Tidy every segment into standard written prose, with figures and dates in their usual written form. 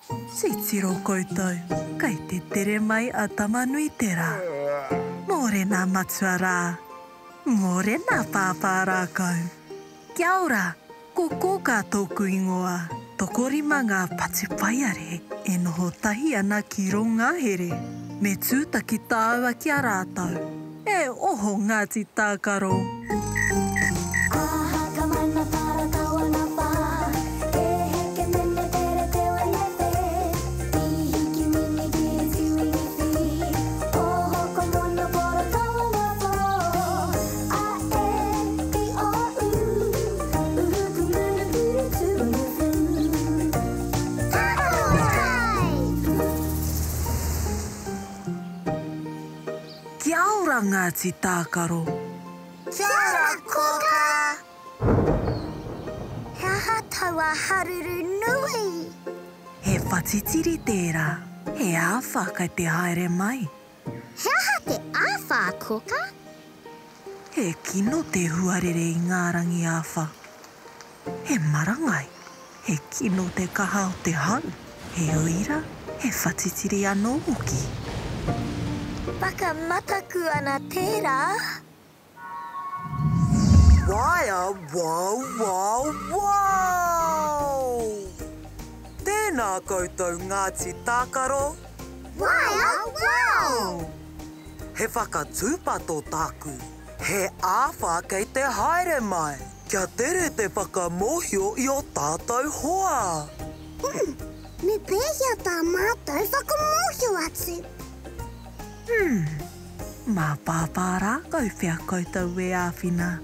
Titiro koutou, kei te tere mai a Tamanuiterā. Mōrena matua rā. Mōrena pāpā rākau. Kia ora, ko Kōkā tōku ingoa. Tokorima ngā patupaiarehe e noho tahi ana ki rō ngahere. Me tūtaki tāua ki a rātou. E oho Ngāti Tākaro! Kia ora Ngāti Tākaro! Kia ora Kōkā! He aha taua haruru nui? He whatitiri tērā, he āwhā kei te haere mai. He aha te āwhā, Kōkā? He kino te huarere i ngā rangi āwhā. He marangai, he kino te kaha o te hau, he uira, he whatitiri anō hoki. Whakamataku ana tērā. Waea wow wow wow! Tēnā koutou Ngāti Tākaro! Waea wow! He whakatūpato tāku, he āwhā kei te haere mai! Kia tere te whakamōhio i ō tātou hoa! Umm, me pēhea tā mātou whakamōhio atu? Umm, mā Pāpā Rākau pea koutou e āwhina.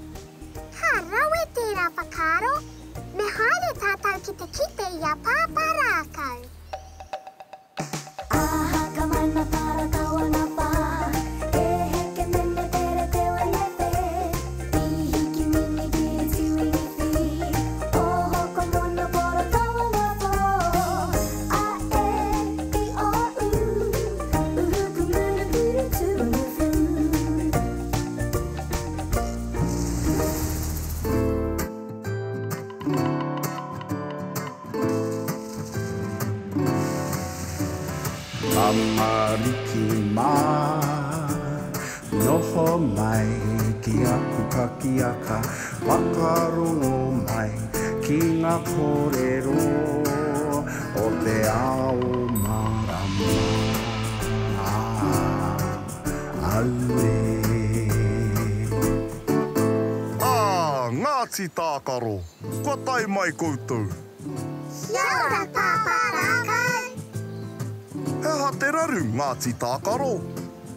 Ka rawe tērā whakaaro! Me haere tātou ki te kite i a Pāpā Rākau. Tamariki mā, noho mai ki aku pakiaka, whakarongo mai ki ngā kōrero o te ao mārama. Auē. Ā, Ngāti Tākaro, kua tae mai koutou. Kia ora Pāpā Rākau! He aha te raru, Ngāti Tākaro?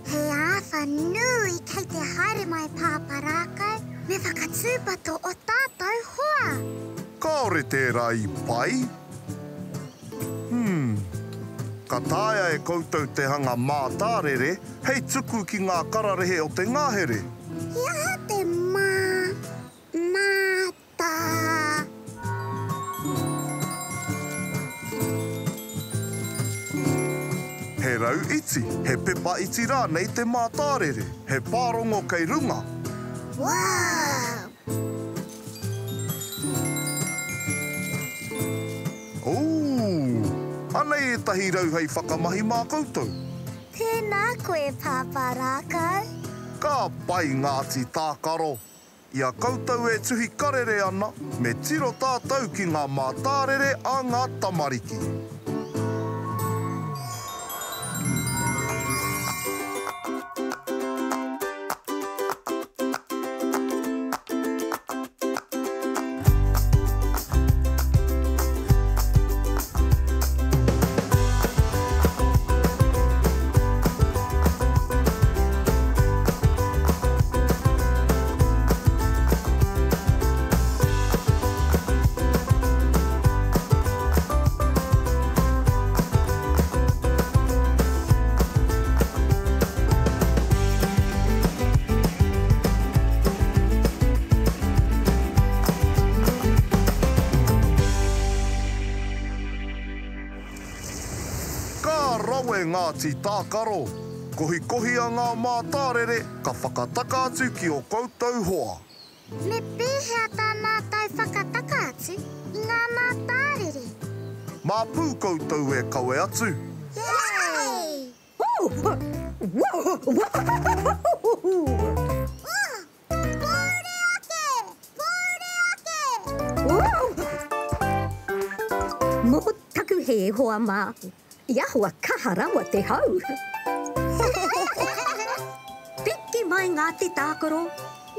He āwha nui kei te haere mai Pāpā Rākau, me whakatūpato o tātou hoa! Kāore tērā i pai. Hmm. Ka taea e koutou te hanga mātārere hei tuku ki ngā kararehe o te ngahere. He aha te mā, mātā? He rau iti, he pepa iti rānei te mātārere. He pārongo kei runga. Wow! Ooh! Anei ētahi rau hei whakamahi mā koutou. Tēnā koe Pāpā Rākau. Ka pai Ngāti Tākaro. I a koutou e tuhi karere ana, me tiro tātou ki ngā mātārere a ngā tamariki. Ka rawe ngā tī tākaro. Kohikohia ngā mātārere ka whakataka atu ki ō koutou hoa. Me pēhea tā mātou whakataka atu i ngā mātārere? Mā Pū koutou e kawe atu. Yay! Pōuri ake! Pōuri ake! Mō taku hē, hoa mā, i ahua kaha rawa te hau. Piki mai Ngāti Tākaro.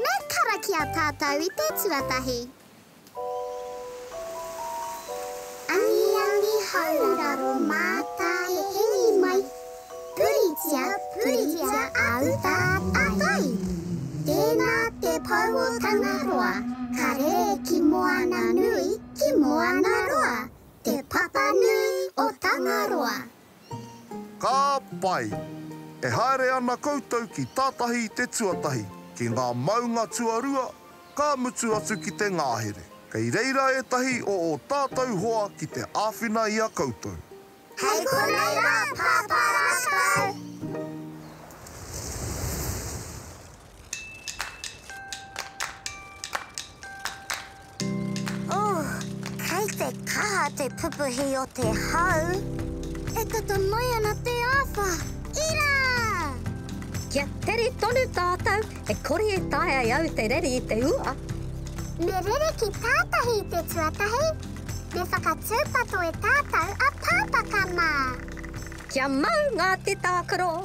Me karakia tātou i te tuatahi. Angiangi hauraro mātai hingi mai, Puritia, puritia a uta, a tai. Tēnā te pou o Tangaroa, ka rere ki moana nui, ki moana roa, te papa nui o Tangaroa. Ka pai! E haere ana koutou ki tātahi i te tuatahi, ki ngā maunga tuarua, ka mutu atu ki te ngahere. Kei reira ētahi o ō tātou hoa ki te āwhina i a koutou. Hei konei rā, Pāpā Rākau! Oh, kei te kaha te pupuhi o te hau. E tata mai ana te āwhā. Ira! Kia tere tonu tātou, e kore e taea e au te rere i te ua. Me rere ki tātahi i te tuatahi, me whakatūpato e tātou a Pāpaka mā. Kia mau ngā te tākaro.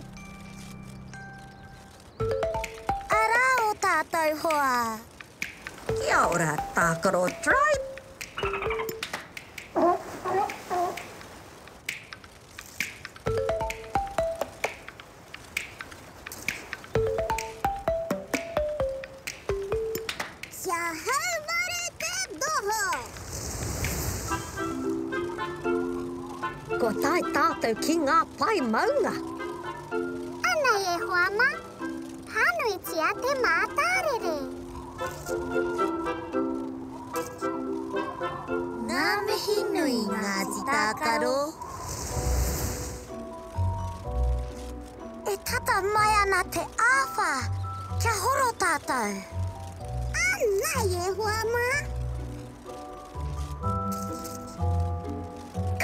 Arā ō tātou hoa. Kia ora, Tākaro Tribe! Kia haumaru te noho! Kua tae tātou ki ngā pae maunga. Anei e hoa mā, pānuitia te mātārere. Ngā mihi nui Ngāti Tākaro. E tata mai ana te āwhā, kia horo tātou. Anei e hoa mā.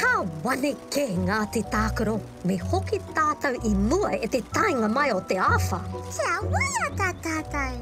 Ka wane kē Ngāti Tākaro, me hoki tātou i mua i te taenga mai o te āwhā. Kia waiata tātou.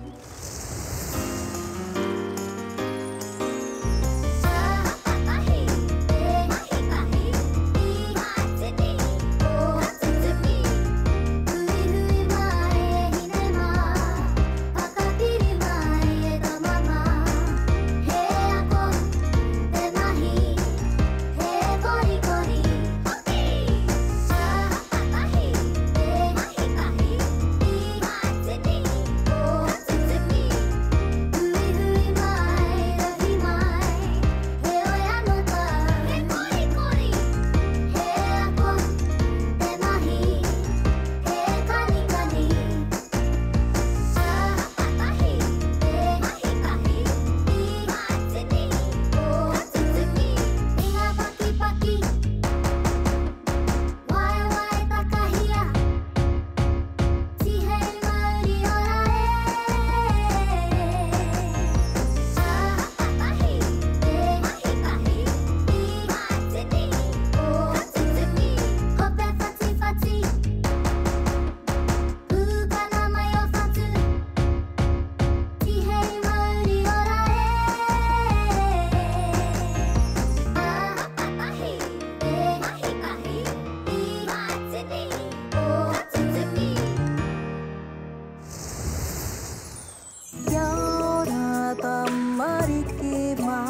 Kia ora tamariki mā,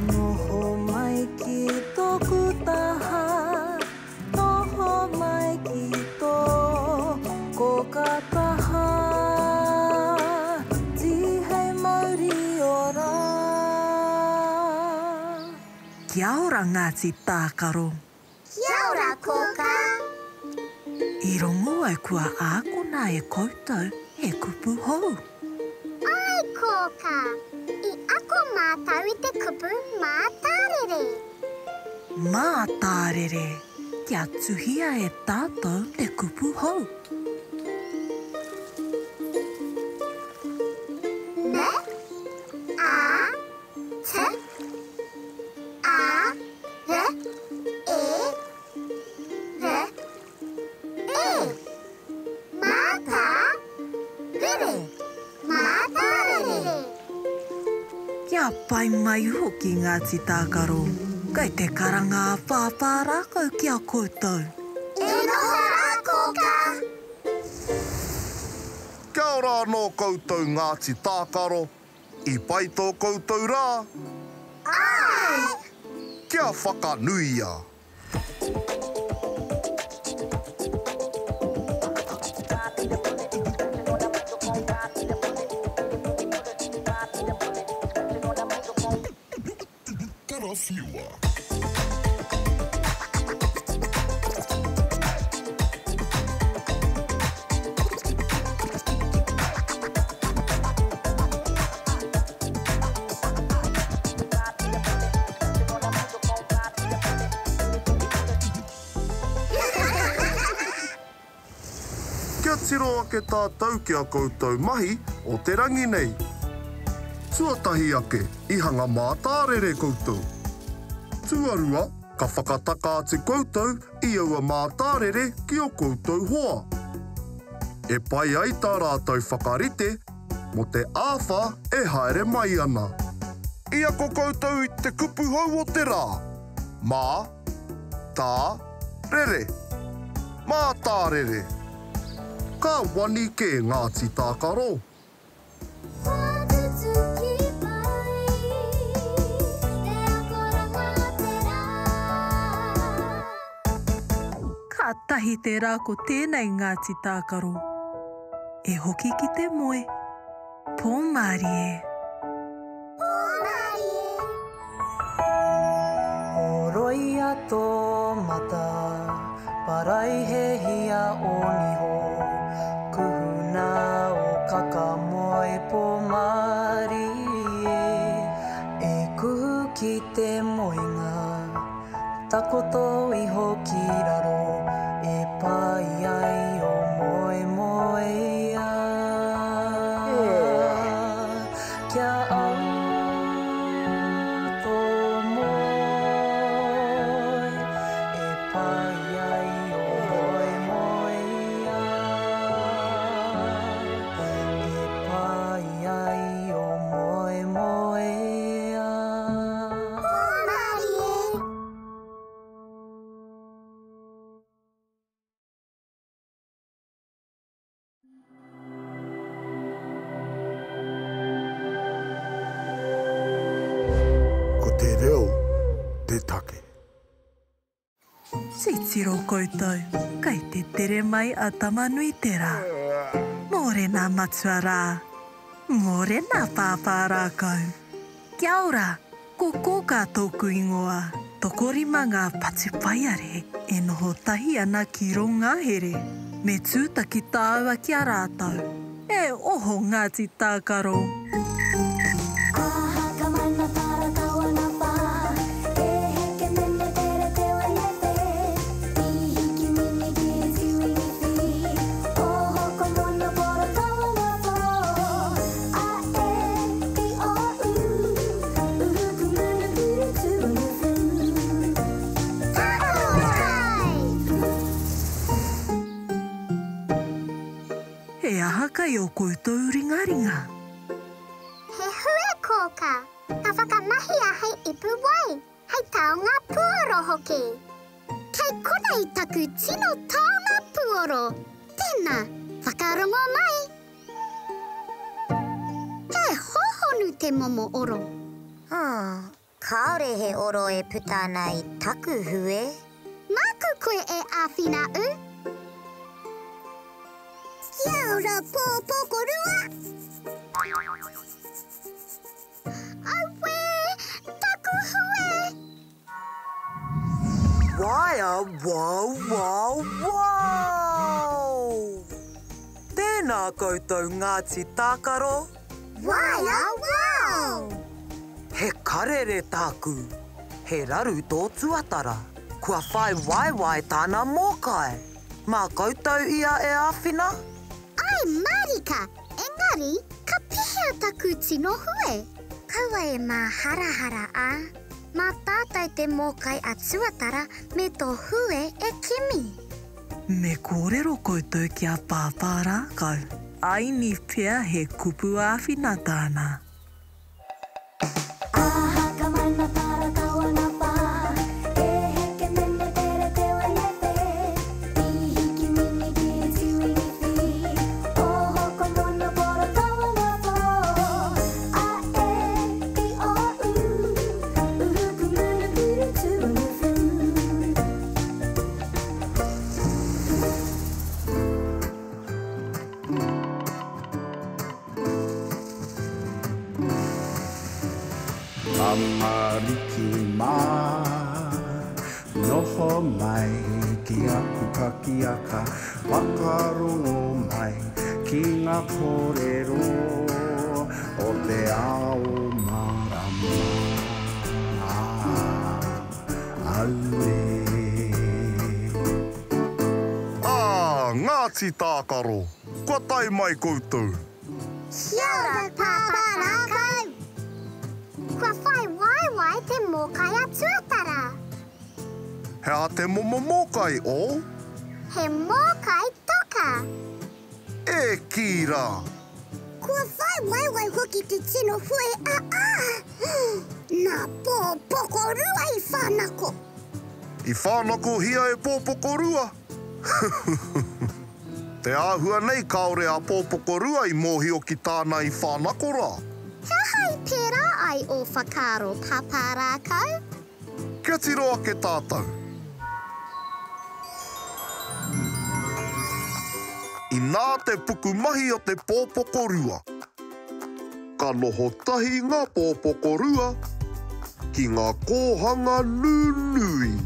noho mai ki tōku taha, noho mai ki tō kōkā taha, tīhei mauri ora. Kia ora Ngāti Tākaro. Kia ora kōkā. I rongo au kua ākona e koutou he kupu hou. Āe kōkā, i ako mātou i te kupu mātārere. Mātārere, kia tuhia e tātou te kupu hou. M A T A R. Pai mai hoki Ngāti Tākaro. Kei te karanga a Pāpā Rākau ki a koutou. E noho rā Kōkā! Kia ora anō koutou Ngāti Tākaro, i pai tō koutou rā? Āe! Kia whakanuia! Karawhiua. Kia tiro ake tātou ki a koutou mahi o te rangi nei. Tuatahi ake, i hanga mātārere koutou. Tuarua, ka whakataka atu koutou i aua mātārere ki o koutou hoa. E pai ai tā rātou whakarite mō te āwhā e haere mai ana. I ako koutou i te kupu hou o te rā, mā, tā, rere. Mātārere. Ka wani kē Ngāti Tākaro. Kātahi te rā ko tēnei Ngāti Tākaro. E hoki ki te moe. Pō mārie. Pō mārie. Horoia tō mata, paraihehia ō niho, kuhuna ō kakamoe pō mārie, e kuhu ki te moenga. Takoto iho ki raro e pai ai o moemoeā. Kia au tō moe e pai ai o moemoeā. E pai ai o moemoeā. Hōmarie. Ko te reo te take. Titiro koutou, kei te tere mai a Tamanuiterā. Mōrena matua rā. Mōrena pāpā rākau. Kia ora, ko Kōkā tōku ingoa. Tokorima ngā patupaiarehe e noho tahi ana ki rō ngahere. Me tūtaki tāua ki a rātou. E oho Ngāti Tākaro! He aha kai o koutou ringaringa? He hue kōkā, ka whakamahia hei ipu wai, hei taonga puoro hoki. Kei konei taku tino taonga puoro. Tēnā, whakarongo mai! He hōhonu te momo oro. Kāore he oro e puta ana i taku hue. Māku koe e āwhina ū. Kia ora pōpokorua! Auē, taku hue! Waea wow wow wow! Tēnā koutou Ngāti Tākaro! Waea wow! He karere tāku. He raru tō tuatara. Kua whai waewae tāna mōkai. Mā koutou ia e āwhina? Āe mārika, engari ka pehea taku tino hue? Kaua e māharahara, ā. Mā tātou te mōkai a Tuatara me tō hue e kimi. Me kōrero koutou ki a Pāpā Rākau. Aini pea he kupu āwhina tāna. Tamariki mā, noho mai ki aku pakiaka, whakarongo mai ki ngā kōrero o te ao mārama. Auē. Ā, Ngāti Tākaro, kua tae mai koutou. Kia ora, Pāpā Rākau! Kua whai waewae te mōkai a Tuatara. He aha te momo mōkai o? He mōkai toka. E kī rā! Kua whai waewae hoki te tino hue a ā! Nā Pōpokorua i whānako. I whānakohia e Pōpokorua? Te āhua nei kāore a Pōpokorua i mōhio ki tāna i whānako rā. He aha i pērā ai ō whakaaro, Pāpā Rākau? Kia tiro ake tātou. Inā te pukumahi o te pōpokorua. Ka noho tahi ngā pōpokorua ki ngā kōhanga nunui.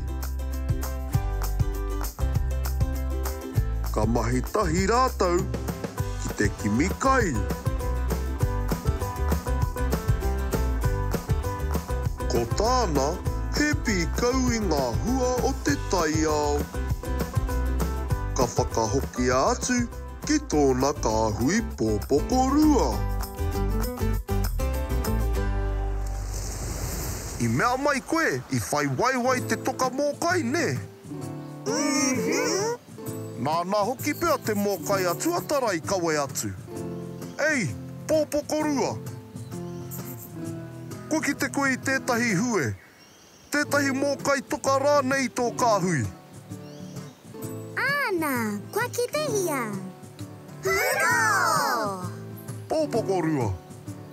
Ka mahi tahi rātou ki te kimi kai. Ko tāna he pīkau i ngā hua o te taiao. Ka whakahokia atu ki tōna kāhui pōpokorua. I mea mai koe i whai waewae te toka mōkai, nē? Ūhū. Nāna hoki pea te mōkai a Tuatara i kawe atu. Ei, pōpokorua! Kua kite koe i tētahi hue, Tētahi mōkai toka rānei i tō kāhui? Āna, kua kite ia. Hurā! Pōpokorua,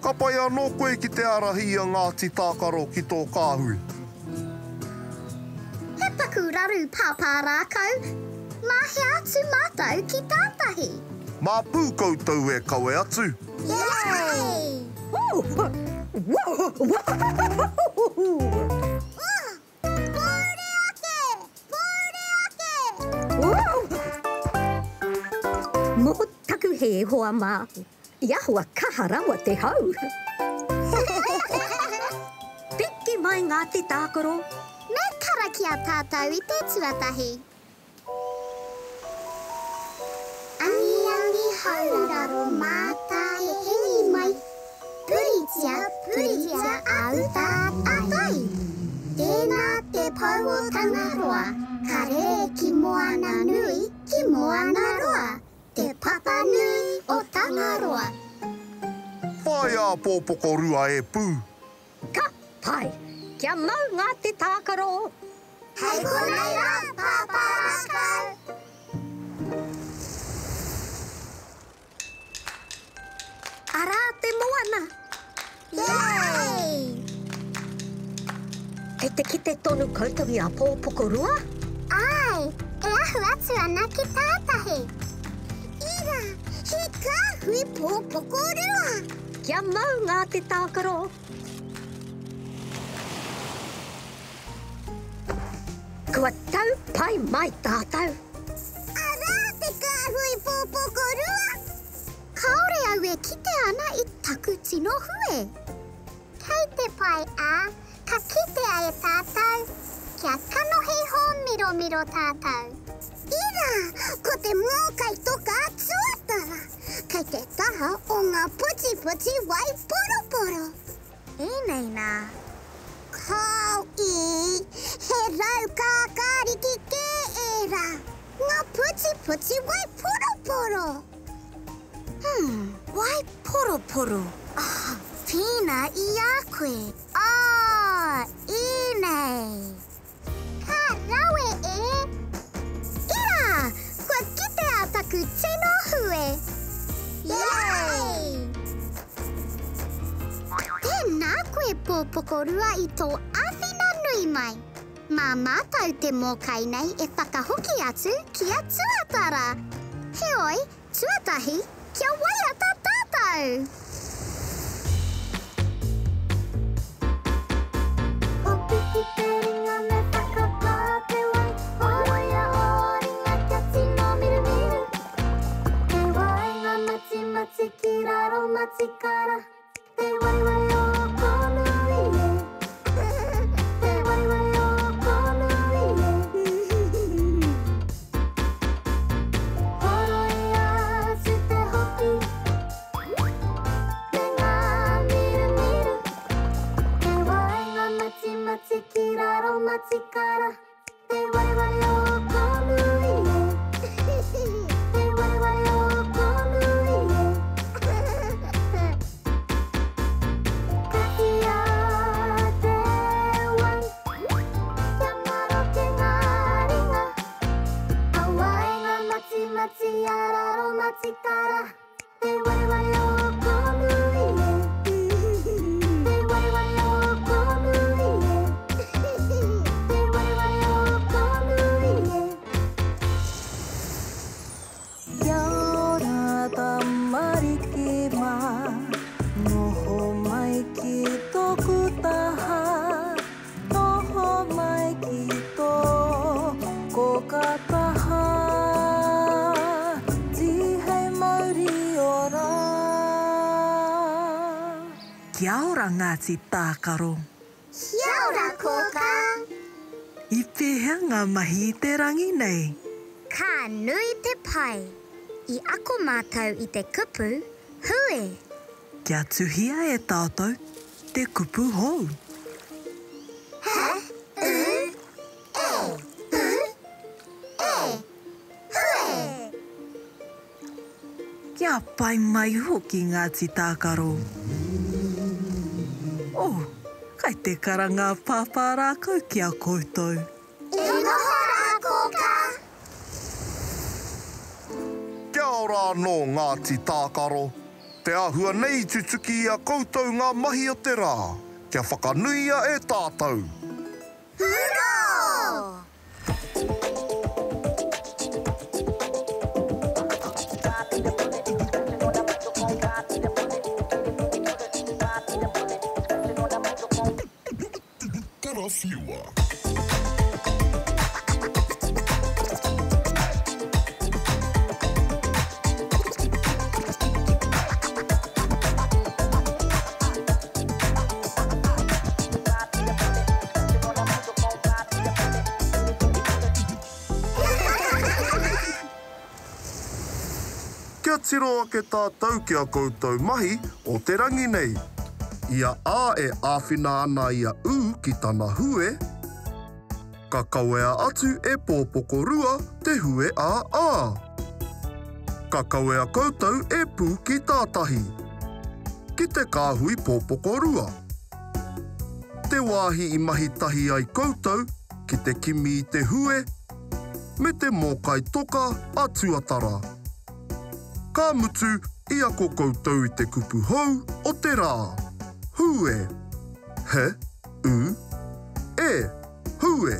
ka pai anō koe ki te ārahi i a Ngāti Tākaro ki tō kāhui? He paku raru pāpā rākau, mā hea atu mātou ki tātahi? Mā pū koutou e kawe atu. Yay! Pōuri ake! Pōuri ake! Mō taku hē, hoa mā, i ahua kaha rawa te hau. Piki mai Ngāti Tākaro. Me karakia tātou i te tuatahi. Angiangi hauraro mātāhengi mai, Puritia, puritia a uta, a tai. Tēnā te pou o Tangaroa, ka rere ki moana nui, ki moana roa, te papa nui o Tangaroa. Whāia a Pōpokorua e pū. Ka pai! Kia mau ngā te tākaro! Hei konei rā, Pāpā Rākau! Arā te moana! Yay! Kei te kite tonu koutou i a Pōpokorua? Āe, e ahu atu ana ki tātahi. Ira, he kāhui pōpokorua! Kia mau ngā te tākaro! Kua tau pai mai tātou. Arā te kāhui pōpokorua! Kāore au e kite ana i taku tino hue. Kei te pai, ā, ka kitea e tātou, kia kanohi hōmiromiro tātou. Ira, ko te mōkai toka a Tuatara, kei te taha o ngā putiputi wai poroporo. Ēnei nā. Kāo i, he rau kākāriki kē ērā, ngā putiputi wai poroporo. Hmm, wai poroporo. Oh, pēnā i a koe. Oh, ēnei. Ka rawe e! Ira! Kua kitea taku tino hue! Yay! Tēnā koe Pōpokorua i tō āwhina nui mai. Mā mātou te mōkai nei e whakahoki atu ki a Tuatara. Heoi, tuatahi, kia waiata tātou! Kia ora Ngāti Tākaro. Kia ora Kōkā. I pēhea ngā mahi i te rangi nei? Ka nui te pai. I ako mātou i te kupu, hue. Kia tuhia e tātou te kupu hou. H, U, E, U, E, hue! Kia pai mai hoki Ngāti Tākaro. Oh, kai te karanga a Pāpā rākau ki a koutou. E noho rā Kōkā. Kia ora anō Ngāti Tākaro. Te āhua nei i tutuki i a koutou ngā mahi o te rā. Kia whakanuia e tātou. Hurā! Karawhiua. Kia tiro ake tātou ki a koutou mahi o te rangi nei. I a A e āwhina ana i a U ki tana hue, ka kawea atu e Pōpokorua te hue a A. Ka kawea koutou e Pū ki tātahi, ki te kāhui Pōpokorua. Te wāhi i mahi tahi ai koutou ki te kimi i te hue me te mōkai toka a Tuatara. Ka mutu i ako koutou i te kupu hou o te rā, hue. He, u, e, hue.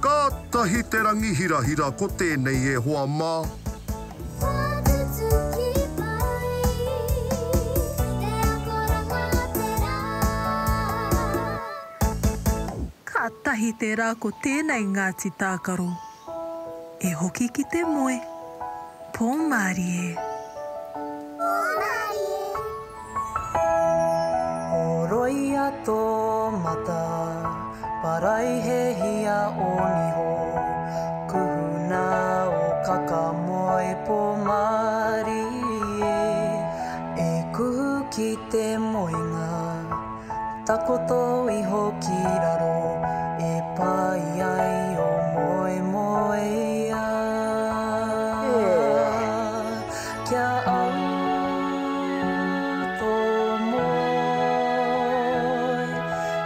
Kātahi te rangi hirahira ko tēnei e hoa mā. Kua tutuki mai te akoranga o te rā. Kātahi te rā ko tēnei Ngāti Tākaro. E hoki ki te moe. Pō mārie. Pō mārie. Horoia tō mata, paraihehia ō niho, kuhuna ō kaka moe pō mārie, e kuhu ki te moenga, takoto iho ki raro, e pai ai ō moemoeā. Kia au tō moe,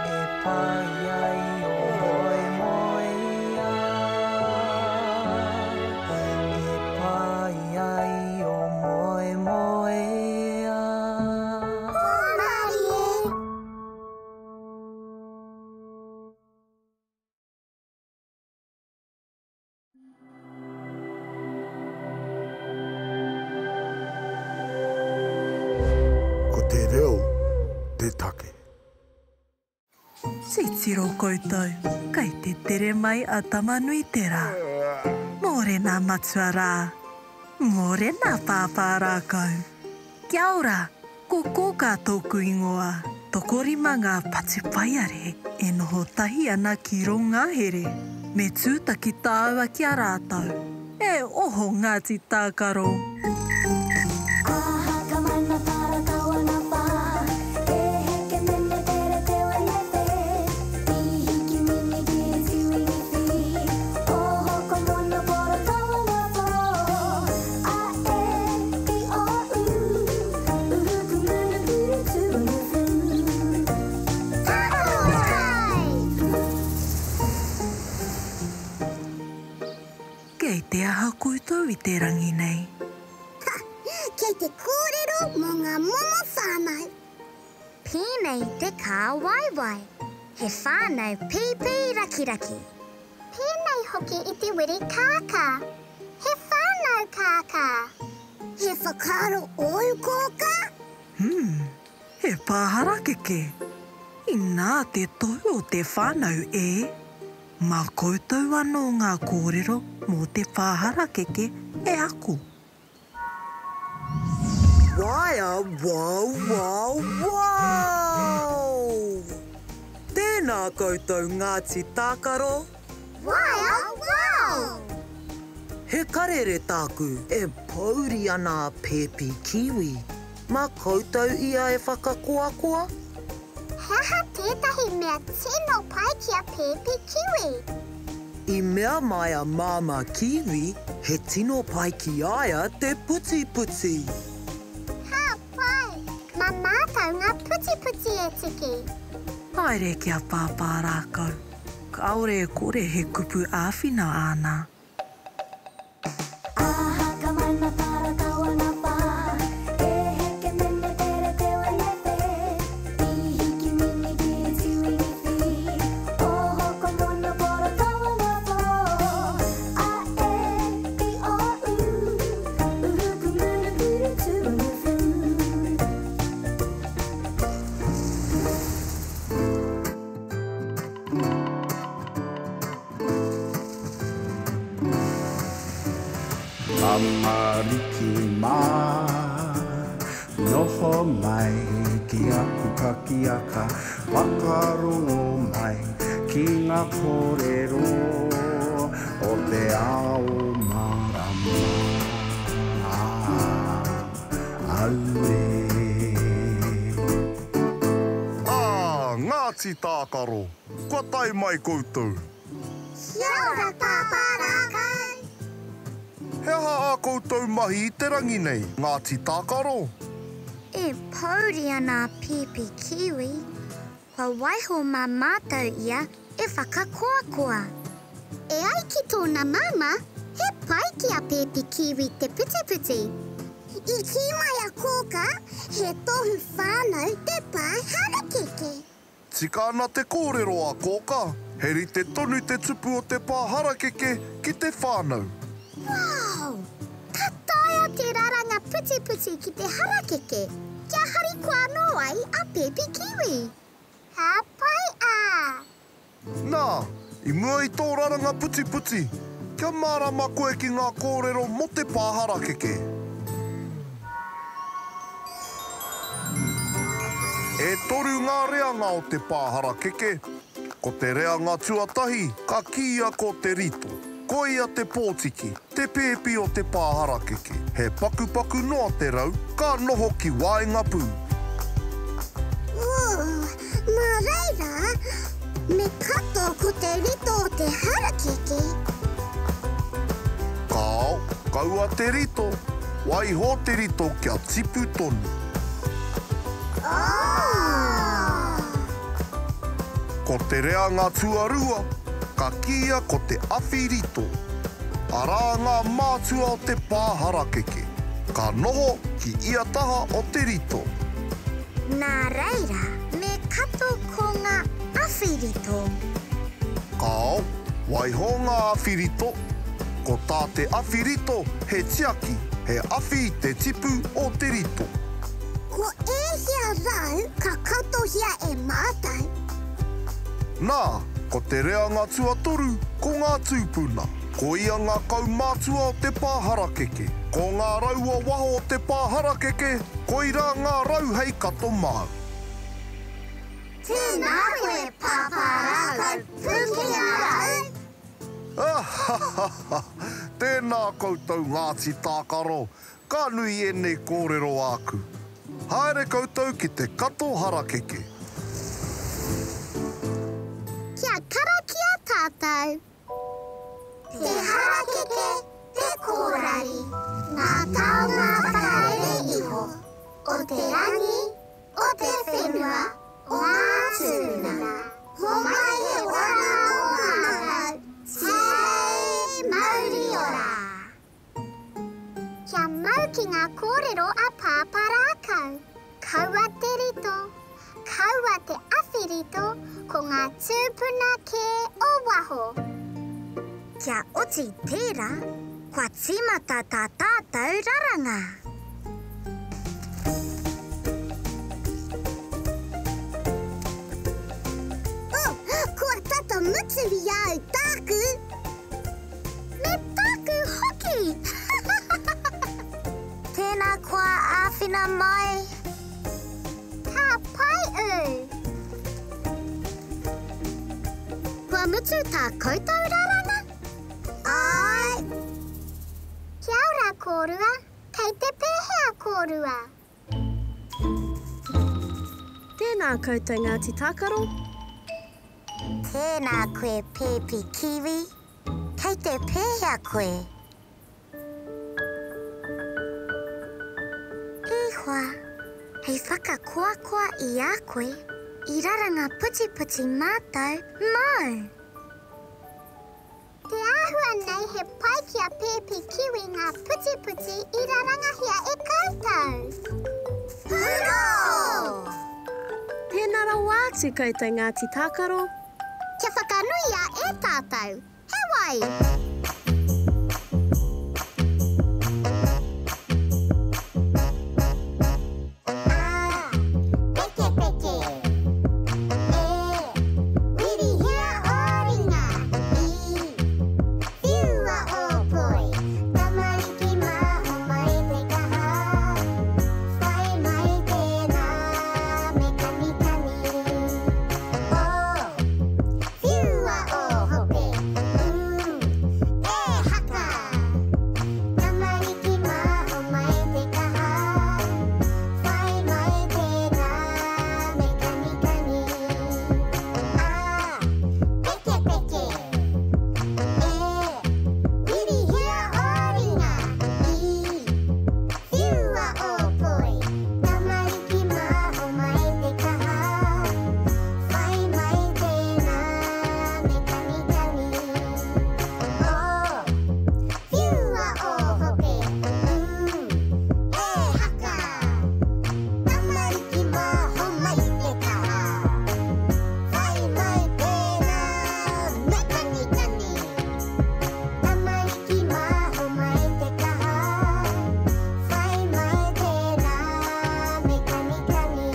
e pai ai ō moemoeā. E pai ai ō moemoeā. Hōmarie. Ko te reo te take. Titiro koutou, kei te tere mai a Tamanuiterā. Mōrena matua rā. Mōrena pāpā rākau. Kia ora, ko Kōkā tōku ingoa. Tokorima ngā patupaiarehe e noho tahi ana ki rō ngahere. Me tūtaki tāua ki a rātou. E oho Ngāti Tākaro! Kei te aha koutou i te rangi nei? Ha! Kei te kōrero mō ngā momo whānau. Pēnei te kāwaiwai, he whānau pīpī rakiraki. Pēnei hoki i te wiri kākā, he whānau kākā. He whakaaro ōu, Kōkā? Hum, he pā harakeke. Inā te tohu o te whānau, e. Mā koutou anō ngā kōrero mō te pā harakeke e ako. Waea wow wow wow! Tēnā koutou Ngāti Tākaro! Waea wow! He karere tāku, e pōuri ana a Pēpi Kiwi. Mā koutou ia e whakakoakoa? He aha tētahi mea tino pai ki a Pēpi Kiwi? I mea mai a Māmā Kiwi he tino pai ki a ia te putiputi. Ka pai! Mā mātou ngā putiputi e tiki. Haere ki a Pāpā Rākau. Kāore e kore he kupu āwhina āna. Tamariki mā, noho mai ki aku pakiaka, whakarongo mai ki ngā kōrero o te ao mārama. Auē. Ā, Ngāti Tākaro, kua tae mai koutou. Kia ora Pāpā Rākau! He aha ā koutou mahi i te rangi nei, Ngāti Tākaro? E pōuri ana a Pēpi Kiwi, kua waiho mā mātou ia e whakakoakoa. E ai ki tōna māmā, he pai ki a Pēpi Kiwi te putiputi. I kī mai a Kōkā, he tohu whānau te pā harakeke. Tika ana te kōrero a Kōkā, he rite tonu te tupu o te pā harakeke ki te whānau. Wow! Ka taea te raranga putiputi ki te harakeke, kia harikoa anō ai a Pēpi Kiwi. Ka pai a! Nā, i mua i tō raranga putiputi, kia mārama koe ki ngā kōrero mō te pā harakeke. E toru ngā reanga o te pā harakeke. Ko te reanga tuatahi ka kīia ko te rito. Koia te pōtiki, te pēpi o te pā harakeke. He pakupaku noa te rau, ka noho ki waenga pū. Ooh, nā reira, me kato ko te rito o te harakeke. Kāo, kaua te rito, waiho te rito kia tipu tonu. Oh! Ko te reanga tuarua, ka kīia ko te awhi rito. Arā ngā mātua o te pā harakeke, ka noho ki ia taha o te rito. Nā reira, me kato ko ngā awhi rito. Kāo, waiho ngā awhi rito. Ko tā te awhi rito he tiaki, he awhi i te tipu o te rito. Ko ēhea rau ka katohia e mātou? Nā, ko te reanga tuatoru, ko ngā tūpuna. Koia ngā kaumātua o te pā harakeke. Ko ngā rau o waho o te pā harakeke, koirā ngā rau hei kato māu. Tēnā koe Pāpā Rākau Pukenga Rau! Ahahaha! Tēnā koutou Ngāti Tākaro, Ka nui ēnei kōrero āku. Haere koutou ki te kato harakeke. Kia karakia tātou. Te harakeke, te kōrari, ngā taonga whakarere iho, o te rangi, o te whenua, o ngā tūpuna. Homai he oranga tō ngākau, tihei mauri ora! Kia mau ki ngā kōrero a Pāpā Rākau. Kaua te rito, kaua te awhi rito, ko ngā tūpuna kē o waho. Kia oti tērā, kua tīmata tā tātou raranga. Oh, kua tata mutu i a au tāku! Me tāku hoki! Tēnā koa āwhina mai. Ka pai ū! Kua mutu tā koutou raranga? Āe! Kia ora kōrua, kei te pēhea kōrua? Tēnā koutou Ngāti Tākaro. Tēnā koe Pēpi Kiwi, kei te pēhea koe? E hoa, hei whakakoakoa i a koe, i raranga putiputi mātou māu. Te āhua nei he pai ki a Pēpi Kiwi ngā putiputi i rarangahia e koutou. Hurō! Tēnā rawa atu koutou Ngāti Tākaro. Kia whakanuia e tātou. He wai! Whiua ō hope, ū, e haka! Tamariki mā, homai te kaha, whai mai tēnā me kanikani. Ā, pekepeke, e, whirihia ō ringa, i, whiua ō poi. Tamariki mā, homai te kaha, Whai mai tēnā me kanikani. O, whiua ō hope, ū, e haka. Tamariki mā, homai te kaha. Whai mai tēnā me kanikani. Tamariki mā, homai te kaha. Whai mai tēnā me kanikani.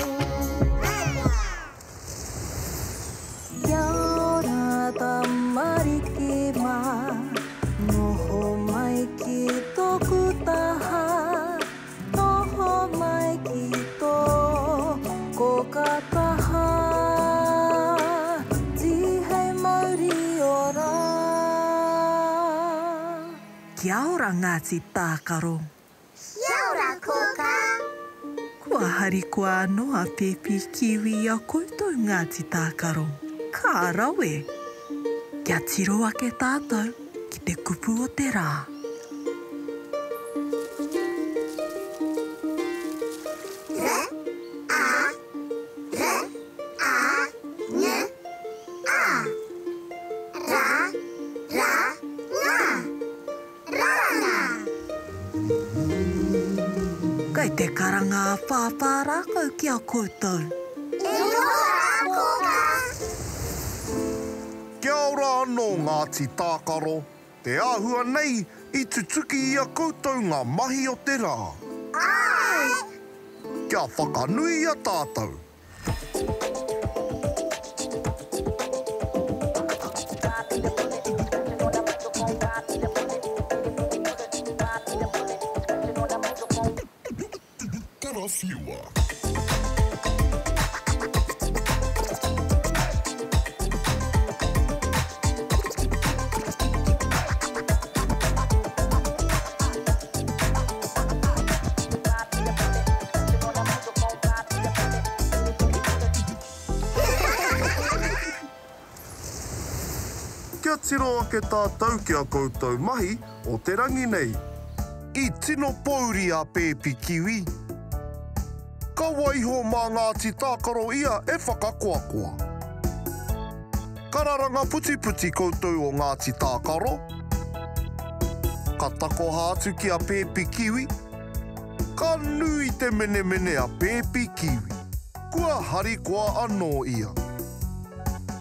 Kia ora tamariki mā, noho mai ki tōku taha, noho mai ki tō kōkā taha, tīhei mauri ora. Kia ora Ngāti Tākaro. Kia ora kōkā. Kua harikoa anō a Pēpi Kiwi i a koutou Ngāti Tākaro. Ka rawe! Kia tiro ake tātou ki te kupu o te rā. R, A, R, A, N, A. Ra, ra, nga. Raranga! Kei te karanga a Pāpā rākau ki a koutou. E noho rā, Kōkā! Kia ora anō Ngāti Tākaro, te āhua nei i tutuki i a koutou ngā mahi o te rā. Āe! Kia whakanuia tātou. Karawhiua. Kia tiro ake tātou ki a koutou mahi o te rangi nei. I tino pōuri a Pēpi Kiwi. Ka waiho mā Ngāti Tākaro ia e whakakoakoa. Ka raranga putiputi koutou o Ngāti Tākaro. Ka takoha atu ki a Pēpi Kiwi. Ka nui te menemene a Pēpi Kiwi. Kua harikoa anō ia.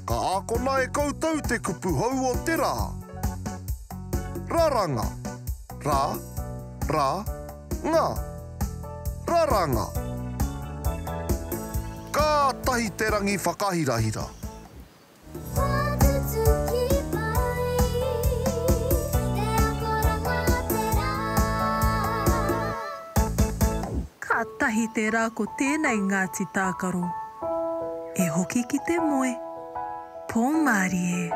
Ka ākona e koutou te kupu hou o te rā. Raranga. Ra, ra, nga. Raranga. Kātahi te rangi whakahirahira. Kua tutuki mai te akoranga o te rā. Kātahi tahi te rā ko tēnei Ngāti Tākaro. E hoki ki te moe. Pō mārie.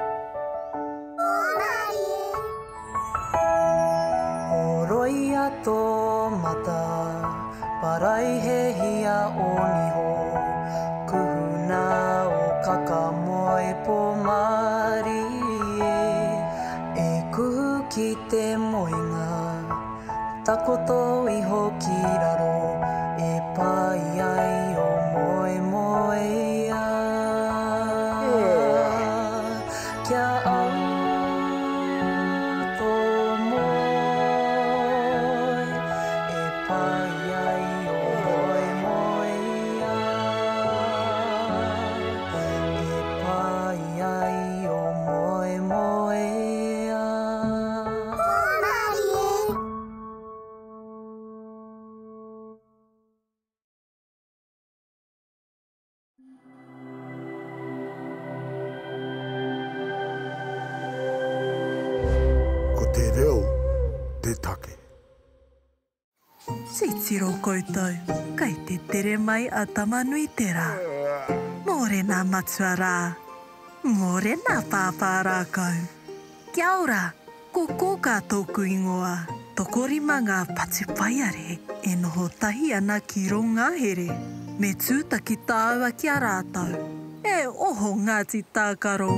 Pō mārie. Horoia tō mata, paraihehia ō niho, kuhuna ō kaka moe pō mārie, e kuhu ki te moenga, takoto iho ki raro, e pai ai ō moemoeā. Kia au tō moe, e pai ai ō moemoeā. E pai ai ō moemoeā. Hōmarie! Ko te reo te take. Titiro koutou, kei te tere mai a Tamanuiterā. Mōrena matua rā. Mōrena pāpā rākau. Kia ora, Ko Kōkā tōku ingoa. Tokorima ngā patupaiarehe e noho tahi ana ki rō ngahere. Me tūtaki tāua ki a rātou. E oho Ngāti Tākaro!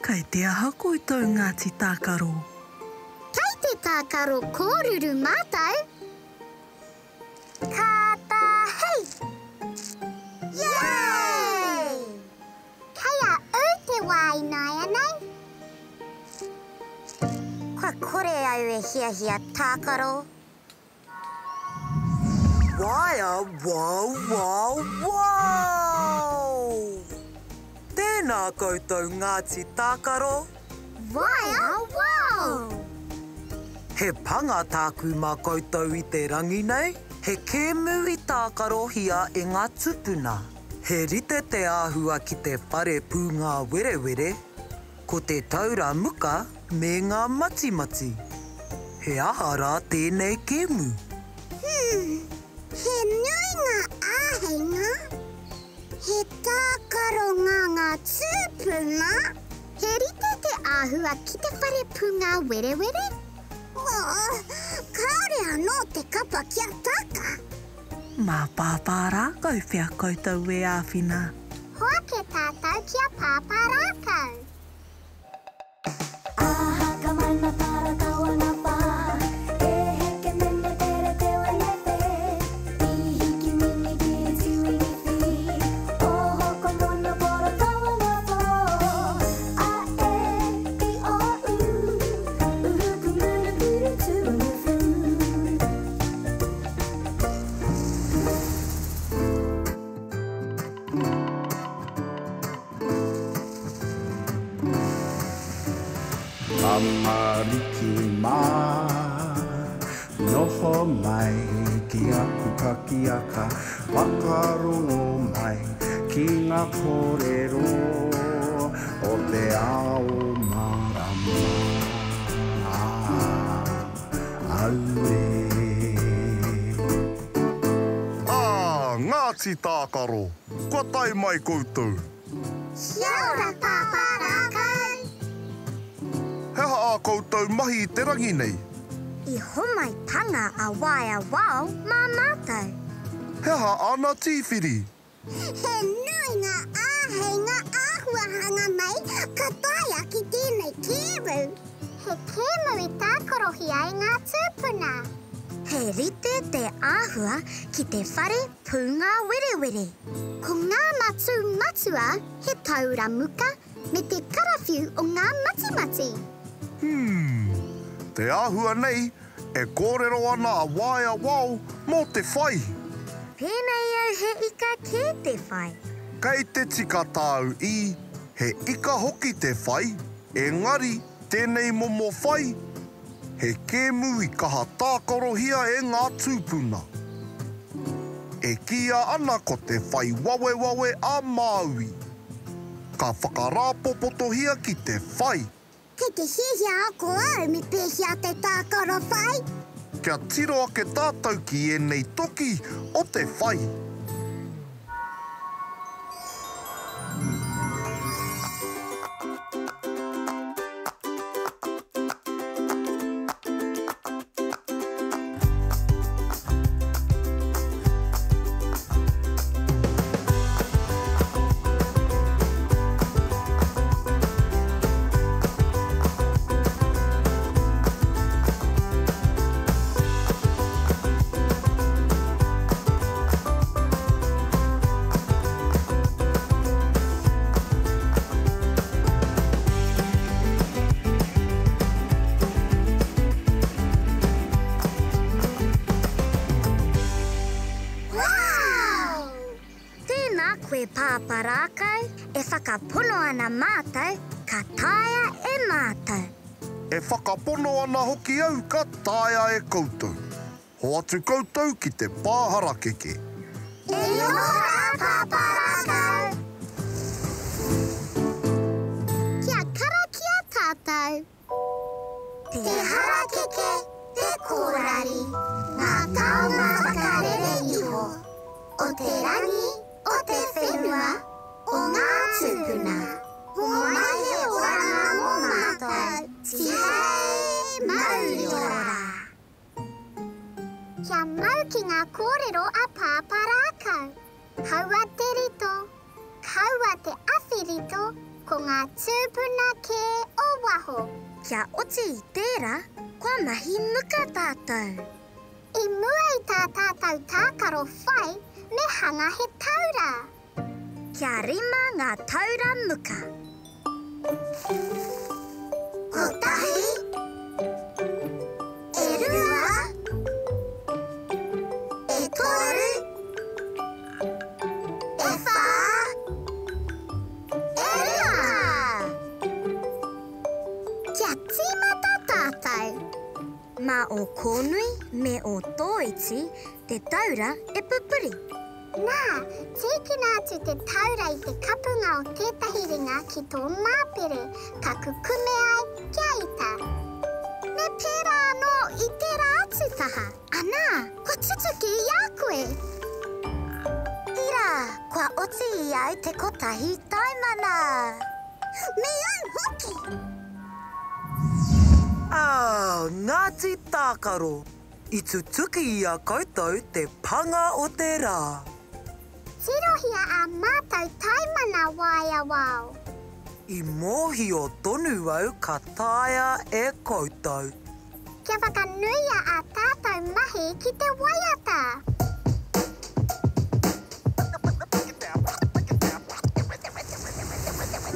Kei te aha koutou Ngāti Tākaro? Kei te tākaro kōruru mātou! Kātahi! Yay! Kei a ū te wā ināianei. Kua kore au e hiahia tākaro. Waea wow wow wow! Tēnā koutou Ngāti Tākaro! Waea wow! He panga tāku mā koutou i te rangi nei, he kēmu i tākarohia e ngā tupuna. He rite te āhua ki te whare pūngāwerewere, ko te taura muka me ngā matimati. He aha rā tēnei kēmu? Hmm, he nui ngā āheinga. He tākaro ngā ngā tūpuna. He rite te āhua ki te whare pūngāwerewere? Oh, kāore anō te kapa kia taka. Mā Pāpā Rākau pea koutou e āwhina. Hoake tātou ki a Pāpā Rākau. Tamariki mā, noho mai ki aku pakiaka, whakarongo mai ki ngā kōrero o te ao mārama. Auē. Ā, Ngāti Tākaro, kua tae mai koutou. Kia ora Pāpā Rākau! He aha ā koutou mahi i te rangi nei? I homai panga a Waea Wao mā mātou. He aha āna tīwhiri? He nui ngā āheinga āhuahanga nei ka taea ki tēnei kēmu. He kēmu i tākarohia e ngā tūpuna. He rite te āhua ki te whare pūngāwerewere. Ko ngā matū matua he taura muka me te karawhiu o ngā matimati. Hmm. Te āhua nei, e kōrero ana a Waea Wao mō te whai. Pēnei au he ika kē te whai. Kei te tika tāu i, he ika hoki te whai, engari tēnei momo whai, he kēmu i kaha tākarohia e ngā tūpuna. E kīia ana ko te whai wawewawe a Māui. Ka whakarāpopotohia ki te whai. Kei te hiahia ako au me pēhea te tākaro whai. Kia tiro ake tātou ki ēnei toki o te whai. Wow! Tēnā koe Pāpā Rākau, e whakapono ana mātou ka taea e mātou. E whakapono ana hoki au ka taea e koutou. Hoatu koutou ki te pā harakeke. E noho rā Pāpā Rākau! Kia karakia tātou. Te harakeke, te kōrari, ngā taonga whakarere iho, o te rangi, o te whenua, o ngā tūpuna. Homai he oranga mō mātou, tihei mauri ora! Kia mau ki ngā kōrero a Pāpā Rākau. Kaua te rito, kaua te awhi rito, ko ngā tūpuna kē o waho. Kia oti i tērā, kua mahi muka tātou. I mua i tā tātou tākaro whai, me hanga he taura. Kia rima ngā taura muka. Kotahi, e rua, e toru, e whā, e rima! Kia tīmata tātou. Mā ō kōnui me ō tōiti te taura e pupuri. Nā, tīkina atu te taura i te kapunga o tētahi ringa ki tō māpere, ka kukume ai kia ita. Me pērā anō i tērā atu taha. Anā, kua tutuki i a koe! Ira, kua oti i au te kotahi taimana! Me au hoki! Ā, Ngāti Tākaro! I tutuki i a koutou te panga o te rā. Tirohia ā mātou taimana waea wao. I mōhio tonu au ka taea e koutou. Kia whakanuia ā tātou mahi ki te waiata.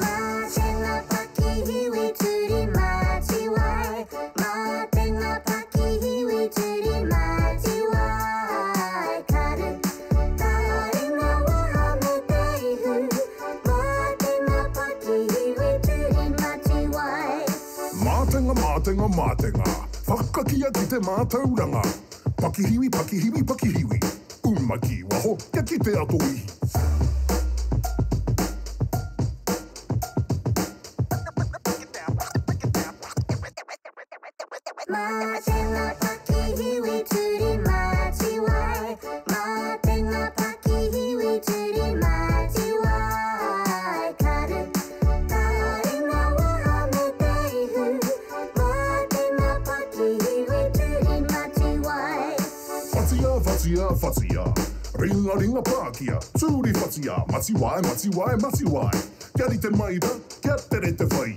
Mā te ngā pakihiwi turi mātiwai, Mā te ngā pakihiwi turi mātiwai, Karu, taringa waha me te ihu, Mā te ngā pakihiwi turi mātiwai. Mātenga, mātenga, mātenga, whakakia ki te mātauranga. Pakihiwi, pakihiwi, pakihiwi, uma ki waho kia kitea tō ihi. Mā te ngā pakihiwi turi mātiwai, Mā te ngā pakihiwi turi mātiwai, Karu, taringa waha me te ihu, Mā te ngā pakihiwi turi mātiwai. Whatia, whatia, whatia, ringa ringa pākia, turi whatia, matiwai, matiwai, matiwai, Kia rite mai ra, kia tere te whai.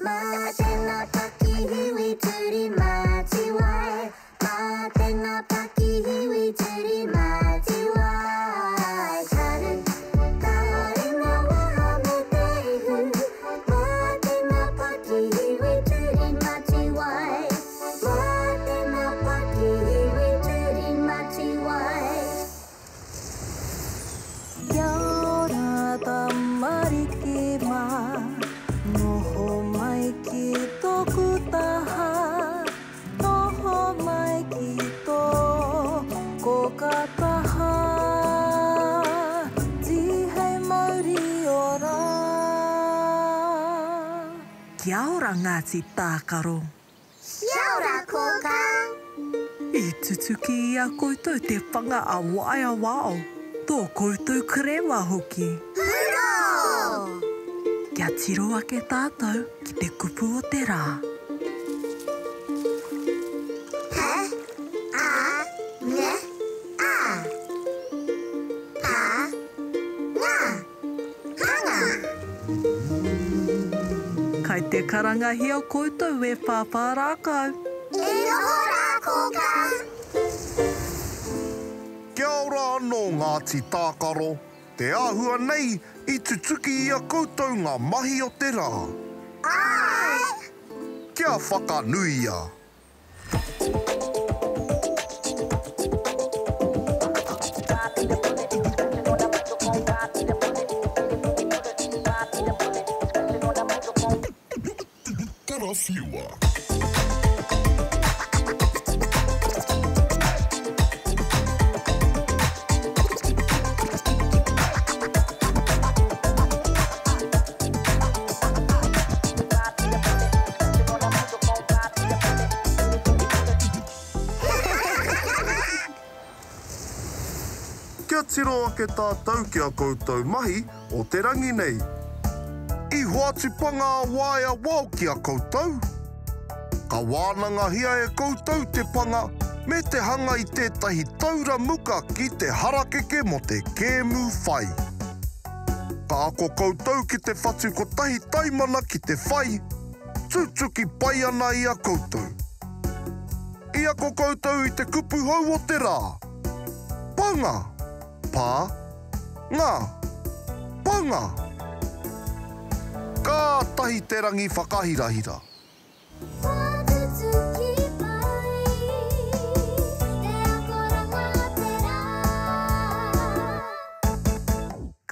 Mā te ngā pakihiwi turi mātiwai, Mā te ngā pakihiwi turi mātiwai, Karu, taringa waha me te ihu, Mā te ngā pakihiwi turi mātiwai. Kia ora Ngāti Tākaro. Kia ora Kōkā. I tutuki i a koutou te whanga a Waea Wao, tō koutou karewa hoki. Hurō! Kia tiro ake tātou ki te kupu o te rā. H, A, N, A. Pa, Nga. Hanga. Kai te karangahia koutou e Pāpā Rākau. E noho rā Kōkā. Kia ora anō Ngāti Tākaro, te āhua nei i tutuki i a koutou ngā mahi o te rā. Āe! Kia whakanuia! Karawhiua! Kia tiro ake tātou ki a koutou mahi o te rangi nei. I hoatu panga a Waea Wao ki a koutou? Ka wānangahia e koutou te panga me te hanga i tētahi taura muka ki te harakeke mō te kēmu whai. Ka ako koutou ki te whatu kotahi taimana ki te whai, tutuki pai ana i a koutou. I ako koutou i te kupu hou o te rā. Panga! Pā! Ngā! Panga! Kātahi te rangi whakahirahira!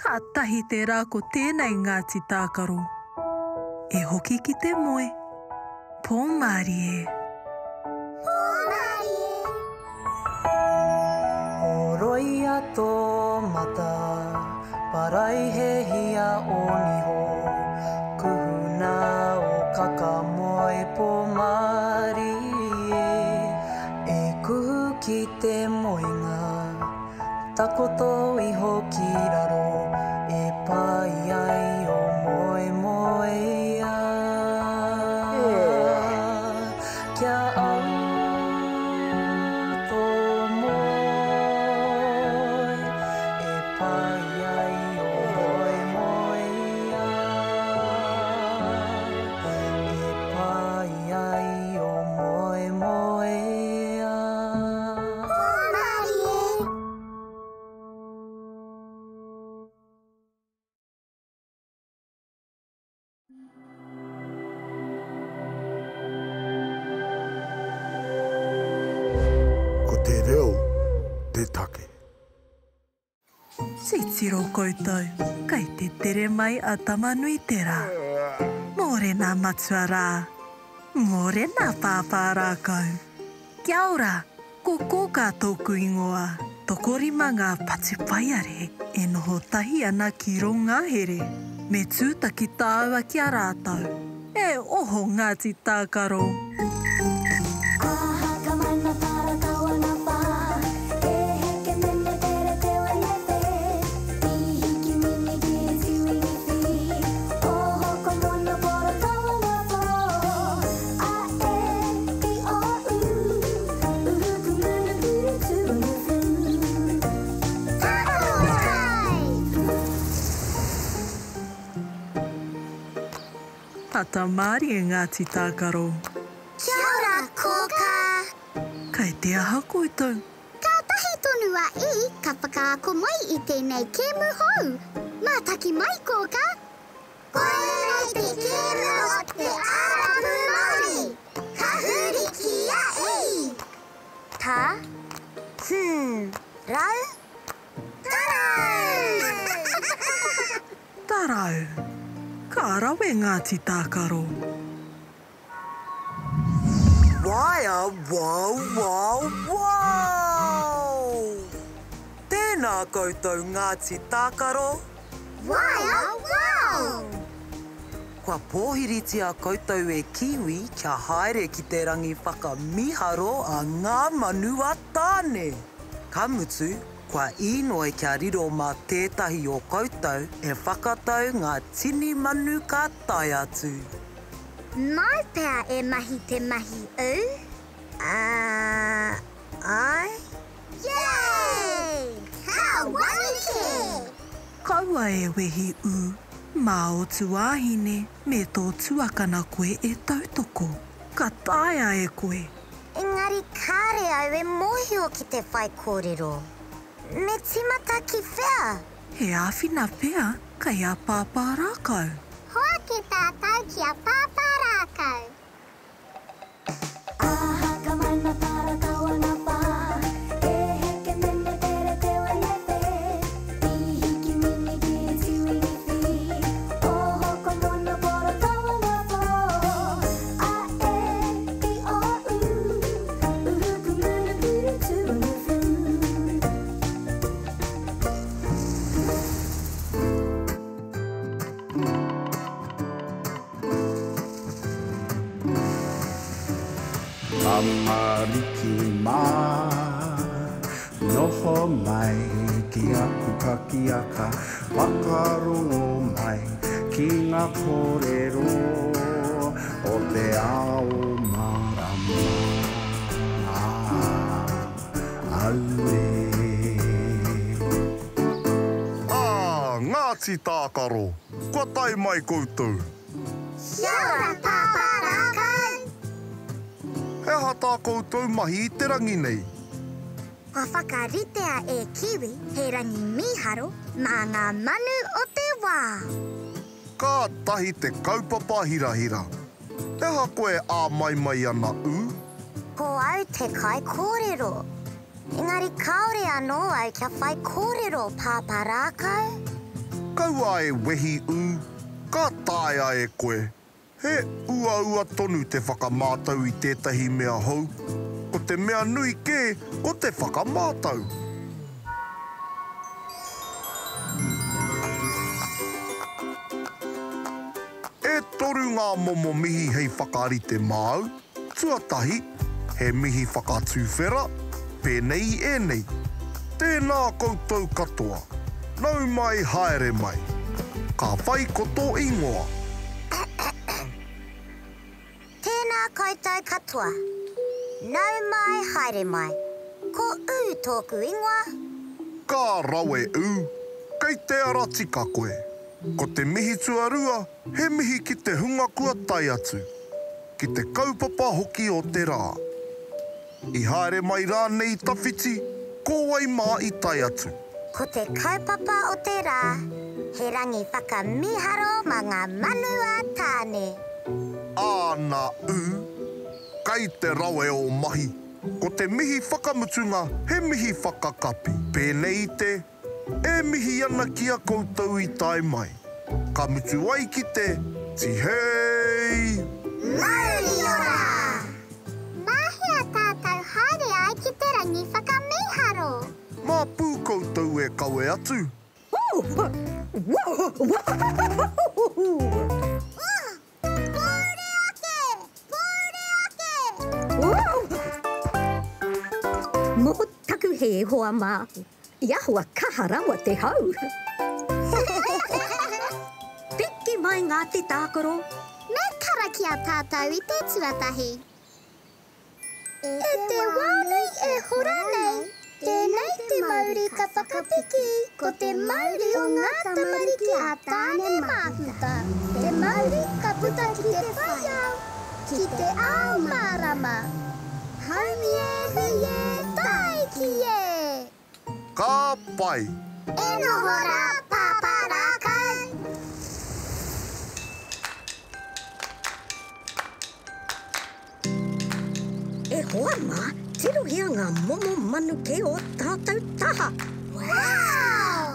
Kātahi te rā ko tēnei Ngāti Tākaro. E hoki ki te moe. Pō mārie. Pō mārie. Horoia tō mata, paraihehia ō niho, kuhuna ō kaka moe pō mārie, e kuhu ki te moenga, takoto iho ki raro, e pai ai ō moemoeā. Kia au tō moe, e pai ai ō moemoeā. E pai ai ō moemoeā. Hōmarie. Ko te reo te take. Titiro koutou, kei te tere mai a Tamanuiterā. Mōrena matua rā. Mōrena pāpā rākau. Kia ora, Ko Kōkā tōku ingoa. Tokorima ngā patupaiare e noho tahi ana ki rō ngahere. Me tūtaki tāua ki a rātou. E oho Ngāti Tākaro! Tata mārie Ngāti Tākaro. Kia ora, Kōkā. Kei te aha koutou? Kātahi tonu a E ka whakaako mai i tēnei kēmu hou. Mātaki mai, Kōkā. Koinei te kēmu o te Ārapu Māori! Ka huri ki a E! Ta, hu, rau, Tarau! Tarau! Ka rawe Ngāti Tākaro! Waea wow wow wow! Tēnā koutou Ngāti Tākaro! Waea wow! Kua pōhiritia koutou e Kiwi kia haere ki te rangi whakamīharo a ngā manu a Tāne! Ka mutu, kua īnoi kia riro mā tētahi o koutou e whakatau ngā tini manu ka tae atu. Māu pea e mahi te mahi ū? Ā, āe? Yay! Ka wawe kē! Kaua e wehi ū, mā ō tuāhine me tō tuakana koe e tautoko. Ka taea e koe! Engari kāre au e mōhio ki te whaikōrero. Me tīmata ki whea? He āwhina pea kei a Pāpā Rākau. Hoake tātou ki a Pāpā Rākau. Tamariki mā, noho mai ki aku pakiaka, whakarongo mai ki ngā kōrero o te ao mārama. Auē. Ā, Ngāti Tākaro, kua tae mai koutou. Kia ora Pāpā Rākau! He aha tā koutou mahi i te rangi nei? Kua whakaritea e Kiwi he rangi mīharo mā ngā manu o te wā. Kātahi te kaupapa hirahira. He aha koe āmaimai ana ū? Ko au te kaikōrero. Engari kāore anō au kia whaikōrero, Pāpā Rākau. Kaua e wehi ū, ka taea e koe. He uaua tonu te whakamātau i tētahi mea hou. Ko te mea nui kē ko te whakamātau. E toru ngā momo mihi hei whakarite māu. Tuatahi, he mihi whakatuwhera, pēnei i ēnei, Tēnā koutou katoa, nau mai haere mai. Ka whai ko tō ingoa. Tēnā koutou katoa, nau mai haere mai. Ko Ū tōku ingoa. Ka rawe Ū, kei te ara tika koe. Ko te mihi tuarua, he mihi ki te hunga kua tae atu, ki te kaupapa hoki o te rā. I haere mai rānei i tawhiti, ko wai mā i tae atu? Ko te kaupapa o te rā, he rangi whakamīharo mā ngā manu a Tāne. Āna ū, kai te rawe ō mahi. Ko te mihi whakamutunga he mihi whakakapi, pēnei i te E mihi ana ki a koutou i tae mai. Ka mutu ai ki te Tihei! Mauri ora! Mā hea tātou haere ai ki te rangi whakamīharo? Mā pū koutou e kawe atu. Pōuri ake! Pōuri ake! Mō taku hē, hoa mā, i ahua kaha rawa te hau. Piki mai Ngāti Tākaro. Me karakia tātou i te tuatahi. E te wā nei e hora nei, tēnei te mauri ka whakapiki, ko te mauri o ngā tamariki a Tāne Māhuta, te mauri ka puta ki te whai ao, ki te ao mārama. Haumi e hui e, tāiki e! Ka pai! E noho rā Pāpā Rākau! E hoa mā, tirohia ngā momo manu kei ō tātou taha! Wow!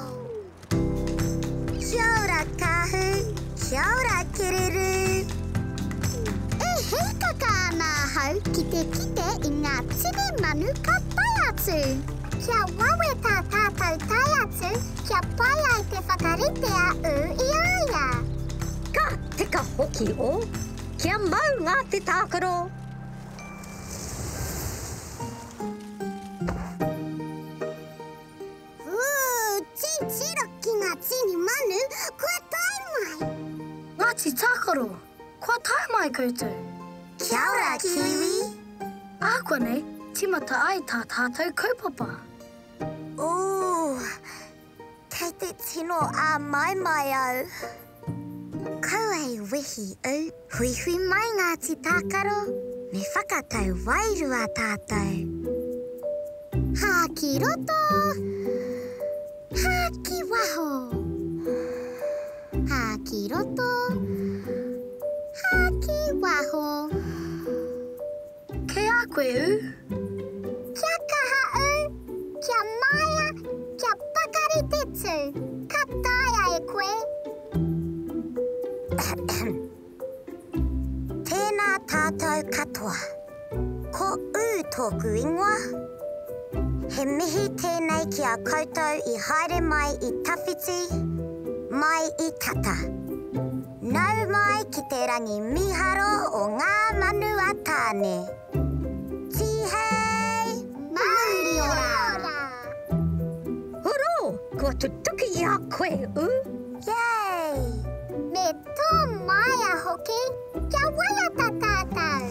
Kia ora Kahu, kia ora Kererū! E hīkaka ana ahau ki te kite i ngā tini manu ka tae atu. Kia wawe tā tātou tae atu kia pai ai te whakarite a Ū i a ia. Ka tika hoki o Kia mau ngā te tākaro! Ū, titiro ki ngā tini manu, kua tae mai! Ngāti Tākaro, kua tae mai koutou! Kia ora, Kiwi! Ākuanei, tīmata ai tā tātou kaupapa. Ū, kei te tino āmaimai au. Kaua e wehi, ū. Huihui mai Ngāti Tākaro, me whakatau wairua tātou. Hā ki roto, hā ki waho. Hā ki roto, hā ki waho. Kei a koe, Ū. Kia kaha, Ū. Kia māia, kia pakari te tū. Ka taea e koe. Tēnā tātou katoa. Ko Ū tōku ingoa. He mihi tēnei ki a koutou i haere mai i tawhiti, mai i tata. Nau mai ki te rangi mīharo o ngā manu a Tāne. Tīhei! Mauri ora! Hurō! Kua tutuki i a koe, Ū! Yay! Me tō māia hoki, kia waiata tātou!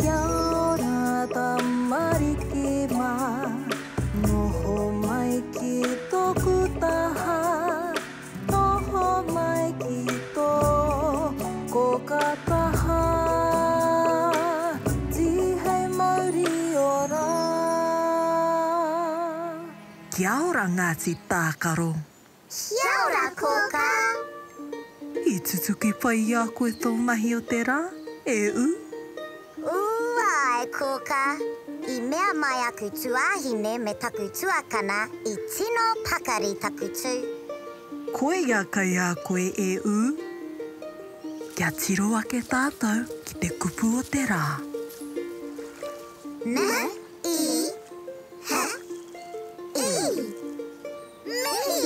Kia ora tamariki mā, noho mai ki tōku taha, noho mai ki tō kōkā taha, tīhei mauri ora. Kia ora Ngāti Tākaro. Kia ora Kōkā! I tutuki pai i a koe tō mahi o te rā, e Ū? Ū āe Kōkā! I mea mai aku tuāhine me taku tuakana i tino pakari taku tū. Koia kei a koe e Ū. Kia tiro ake tātou ki te kupu o te rā. M I H I. Mihi!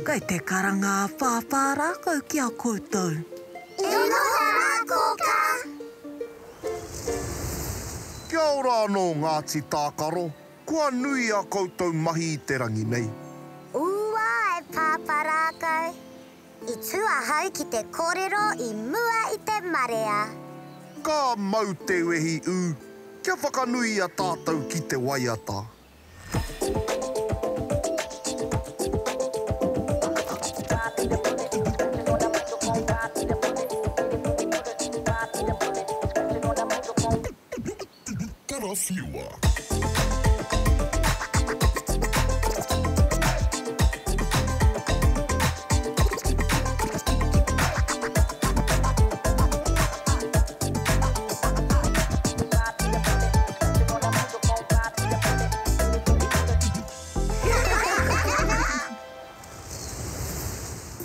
Kei te karanga a Whāwhā rākau ki a koutou. E noho rā, Kōkā! Kia ora anō Ngāti Tākaro, kua nui a koutou mahi i te rangi nei. Ū āe Pāpā Rākau, I tū ahau ki te kōrero i mua i te marea. Ka mau te wehi ū, kia whakanuia tātou ki te waiata. Karawhiua.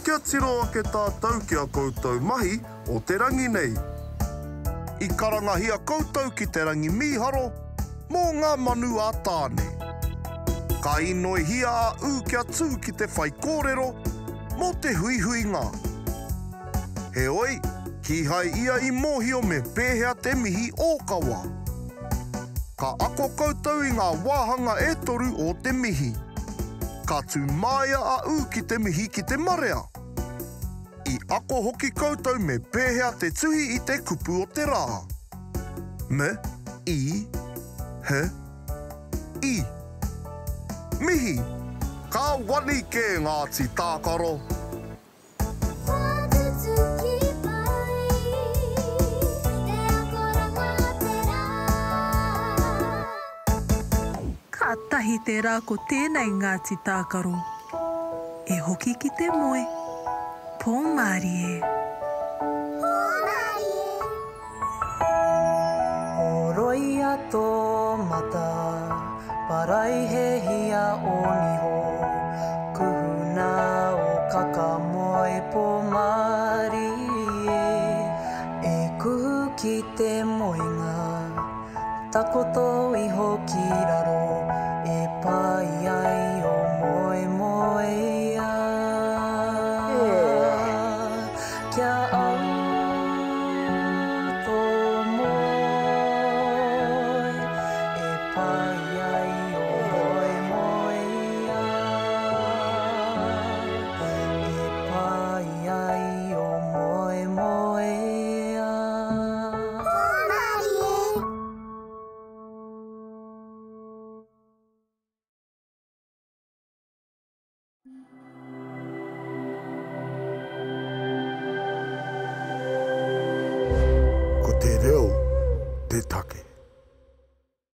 Kia Kia tiro ake tātou ki a koutou mahi o te rangi nei. I karangahia koutou ki te rangi mīharo mō ngā manu a Tāne. Ka inoihia a Ū kia tū ki te whaikōrero mō te huihuinga. Heoi, kīhai ia i mōhio me pēhea te mihi ōkawa. Ka ako koutou i ngā wāhanga e toru o te mihi. Ka tū māia a Ū ki te mihi ki te marea. I ako hoki koutou me pēhea te tuhi i te kupu o te rā. M, I, H, I. Mihi! Ka wani kē Ngāti Tākaro! Kātahi te rā ko tēnei Ngāti Tākaro. E hoki ki te moe. Pō mārie. Pō mārie. Horoia tō mata, paraihehia ō niho, kuhuna ō kakamoe pō mārie, e kuhu ki te moenga, takoto iho ki raro, e pai ai ō moemoeā. Kia au tō moe e pai ai ō moemoeā, e pai ai ō moemoeā. Hōmarie! Ko te reo.